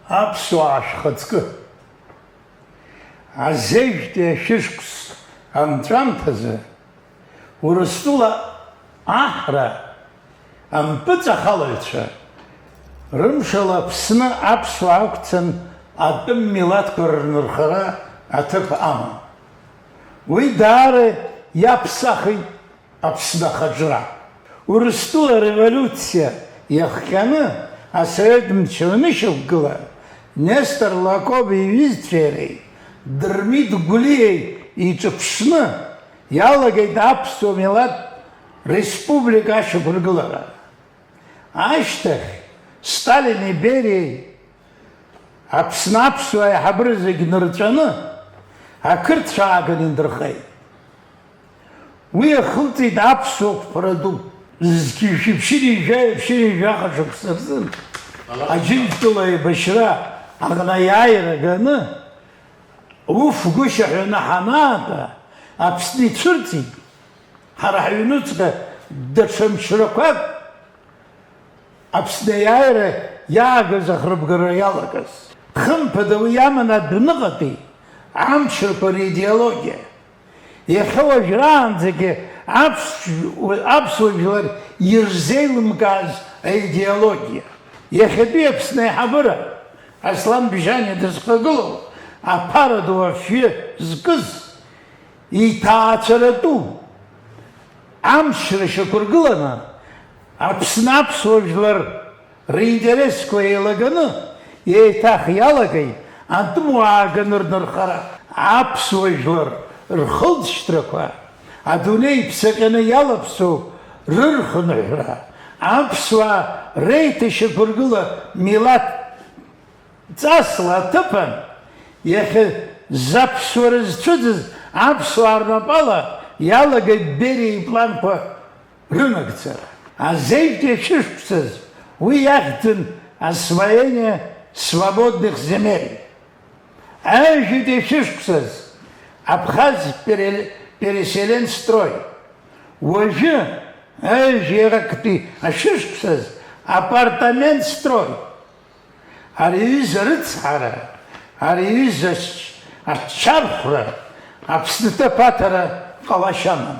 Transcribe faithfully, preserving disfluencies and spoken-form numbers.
Аԥсуаа шәхаҵкы! Азеижәтәи ашәышықәс анҵәамҭазы Урыстәыла аҳра ампыҵахалаҩцәа рымшала Аԥсны аԥсуаа ақәцан атәым милаҭқәа рнырхара аҭыԥ аман. Уи даара иаԥсахит Аԥсны ахаҿра. Урыстәыла ареволиуциа иахҟьаны асовет мчра анышьақәгыла, Нестор Лакоба иҩызцәеи иареи, Дырмит Гәлиеи иҿыԥшны иалагеит аԥсуа милаҭ республика ашьақәыргылара. Ашьҭахь Сталини Бериеи Аԥсны аԥсуа аиҳабыра зегь нырҵәаны, ақырҭцәа ааганы индырхеит. Уи иахылҵит аԥсуа қәԥара ду. Зқьи шәи ԥшьынҩажәи жәаҩа ԥшьынҩажәи жәаха шықәса рзын Аџьынџьтәыла еибашьра аҟны аиааира ганы, уф гәышьа ҳәаны ҳанаатәа, Аԥсны ицәырҵит. Ҳара ҳҩнуҵҟа даҽа мчрақәак Аԥсны аиааира иаагаз ахрыбгара иалагаз. Хымԥада уи иаман адәныҟатәи амчрақәа ридеологиа. Иахьа уажәраанӡагьы аԥс-, аԥсуа жәлар ирзеилымкааз аидеологиа. Иахьатәи Аԥсны аиҳабыра, Аслан Бжьаниа дызхагылоу аԥара ду афҩы зкыз, иҭаацәаратәу амчра шьақәыргыланы, Аԥсны аԥсуа жәлар ринтересқәа еилаганы, еиҭах иалагеит атәымуаа ааганы рнырхара. Аԥсуа жәлар рхылҵшьҭрақәа, адунеи иԥсаҟьаны иалаԥсоу рырхынҳәра, аԥсуаа реиҭашьақәыргыла милаҭ ҵасла аҭыԥан, иахьа заԥсуара зцәыӡыз аԥсуаа рнапала иалагеит Бериа ипланқәа рынагӡара. Азеижәтәи ашәышықәсаз уи иахьӡын освоение свободных земель. Аҩажәатәи ашәышықәсаз Абхаз пере-, переселенстрой. Уажәы аҩажәи актәи ашәышықәсаз апартаментстрой. Ари аҩыза арыцҳара, ари аҩыза ач-, аччархәра Аԥсны ҭыԥ аҭара ҟалашьа амам.